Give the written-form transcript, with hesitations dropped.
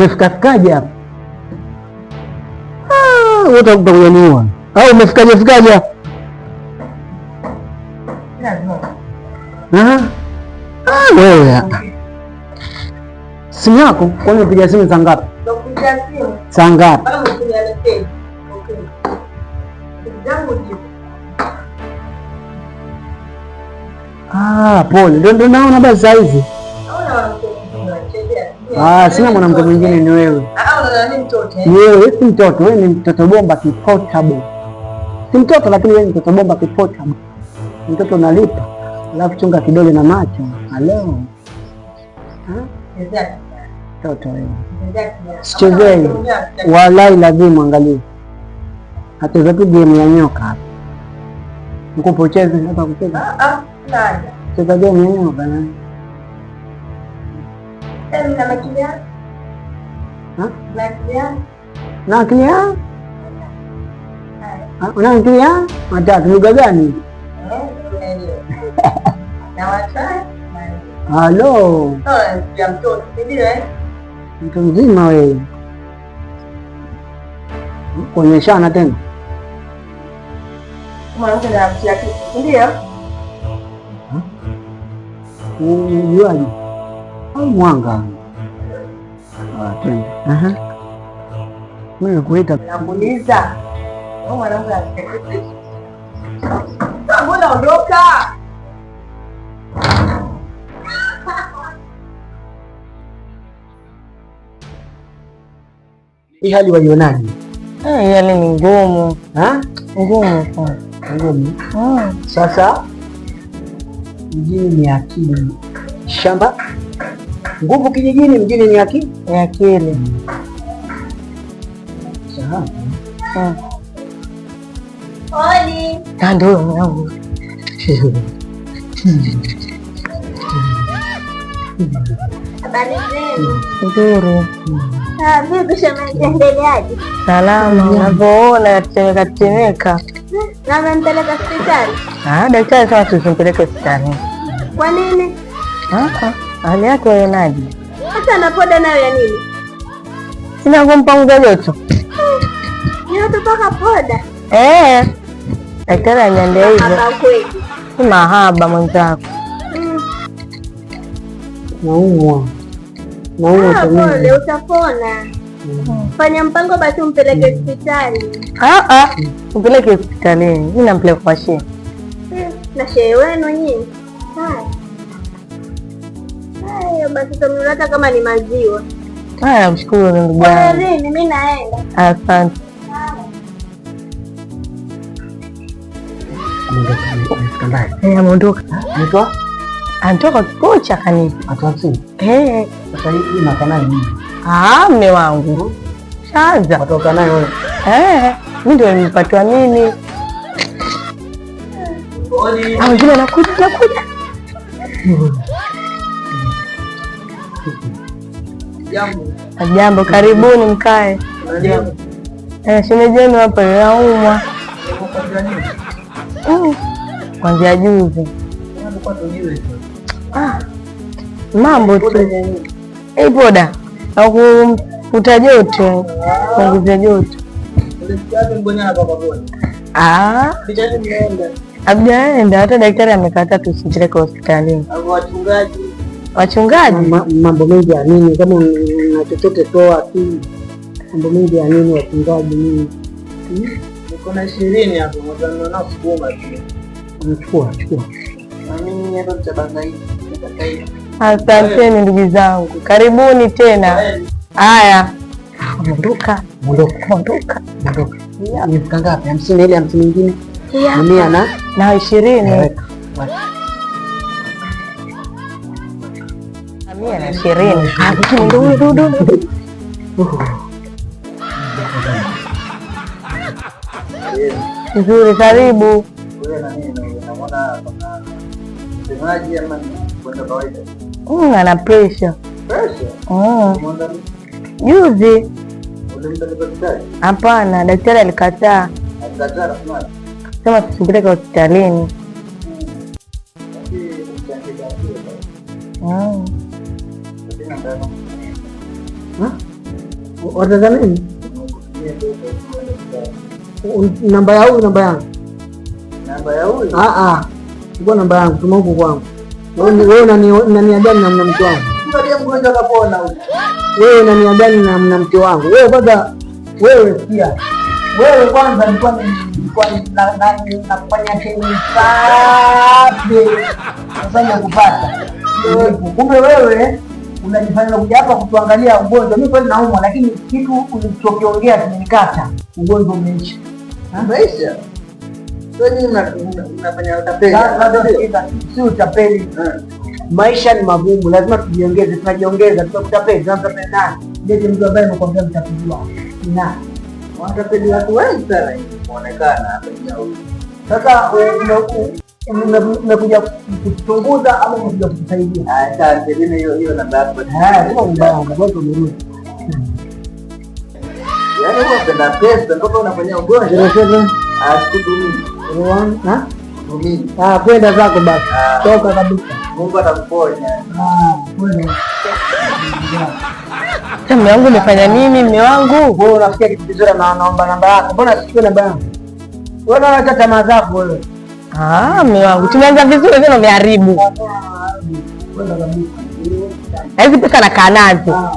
Umefikafikaje hapa? Ah, wote utakuja au umefikaje fikaje hapa? Ah, wewe. Simu yako kwani unapiga simu saa ngapi? Saa ngapi? Ah, pole. Ndio naona basi saa hizi. Ah, sina mwanamke mwingine ni wewe. Ni wewe, si mtoto, wewe ni mtoto bomba kipotable. Si mtoto lakini wewe ni mtoto bomba kipotable. Mtoto unalipa. Alafu chunga kidole na macho. Halo. Mtoto wewe. Sichezei. Walai lazima angalie. Hacheza tu game ya nyoka hapa. Mkupo ucheze hapa kucheza. Cheza game ya nyoka na. Na akili ya? Una akili ya? Matatu lugha gani? Halo. Mtu mzima wewe. Kuonyeshana tena. Ndio. Ujuaje? Au mwanga. Ah, twende. Aha. Mimi nakuita. Nakuuliza. Wewe mwanamke mbona ondoka? Hii hali waionaje? Hii hali ni ngumu. Ha? Ngumu sana. Ngumu. Sasa mjini ni akili, shamba nguvu kijijini, mjini ni akili. Ni akili. Sawa. Oli. Ndio mwanangu. Habari zenu? Nzuri. Ah, vipi shemeji, endeleaje? Salama, unavyoona yatetemeka tetemeka. Na mmempeleka hospitali? Ah, daktari sasa tusimpeleke hospitali. Kwa nini? Ah, hali yake waionaje? Hata ana poda nayo ya nini? Sina kumpanguza joto. Joto mpaka poda. Eh. Daktari aliniambia hivyo. Mahaba kweli. Si mahaba mwenzako. Naumwa. Naumwa Ah, shemeji. pole, utapona. Fanya mpango basi umpeleke hospitali. Ah ah, umpeleke hospitalini. Mimi nampeleka kwa shehe. Na shehe wenu nyinyi. Haya. Haya basi utamnunua hata kama ni maziwa. Haya, mshukuru ndugu yangu. Kwaherini, mimi naenda. Asante. Amefika mbali. Eh, ameondoka. Anaitwa Anatoka kocha kanipa. watu 50. Eh. Sasa hii inakaa nini? Ah, mme wangu. Shaanza. Watoka naye wewe. Eh, mimi ndio nimepatiwa mimi. Ah, wengine wanakuja, wanakuja. Jambo, karibuni mkae. Eh, shemeji yenu hapa yaumwa. Kwanzia juzi. Ah, mambo tu. Eh, poda. Au kufuta joto, punguza joto. Ah, hatujaenda hata daktari amekataa tusimpeleke hospitalini. Wachungaji? Mambo mengi ya nini? Kama una chochote toa tu. Mambo mengi ya nini wachungaji nini? Niko na 20 hapo, mwanzo sukuma tu. Chukua, chukua. Na mimi hapa mtabanga hivi. Nataka hivi. Asanteni ndugu zangu, karibuni tena. Haya, ondoka, Ondoka, ondoka. ondoka. Imefika ngapi? 50 ile 50 nyingine? Ni 100 na Na 20. Weka. 120. Ah, ndio ndio ndio. Nzuri, karibu. Wewe na nini? Unaona kuna msemaji ama ni kwenda kawaida? Ana pressure. Pressure? Umeona Juzi. Ulimpeleka hospitali? Hapana, daktari alikataa. Alikataa akasemaje? Sema tusimpeleke hospitalini. Basi umchangie. Mm. Lakini ndio. Ha? Wataka nini? Namba ya huyu, namba yangu. Namba ya huyu? Ah ah. Chukua namba yangu, tuma huko kwangu. Wewe unania gani na mke wangu? Mgonjwa kapona huyu. Wewe unania gani na mke wangu? Wewe kwanza, wewe sikia. Wewe kwanza nilikuwa nakufanya training safi. Sasa nakupata. Kumbe wewe unajifanya kuja hapa kutuangalia ugonjwa. Mimi kweli naumwa, lakini kitu ulichokiongea kimenikata. Ugonjwa umeisha. Umeisha? Sio nyinyi mnafanya utapeli. Si utapeli. Maisha ni magumu, lazima tujiongeze. Tunajiongeza, tutakutapeli, tunamtapeli nani? Ndiye mtu ambaye amekwambia mtapeliwa. Ni nani? Wanatapeli watu wengi sana inaonekana hapa eneo. Sasa umekuja kutuchunguza ama umekuja kutusaidia? Asante, mimi hiyo namba yako. Ah, mbaya, ngoja umerudi. Yaani wewe unapenda pesa mpaka unafanyia ugonjwa. 07 Asikutumii. 1 ha? Kutumii. Ah, kwenda zako basi. Toka kabisa. Mungu atakuponya. Ah, kwenda. Mume wangu umefanya nini mume wangu? Wewe unafikia kitu kizuri na naomba namba yako. Mbona sichukue namba yangu? Wewe unaacha tamaa zako wewe. Ah, mume wangu tumeanza vizuri tena umeharibu. Kwenda kabisa. Na hizi pesa nakaa nazo. Ah.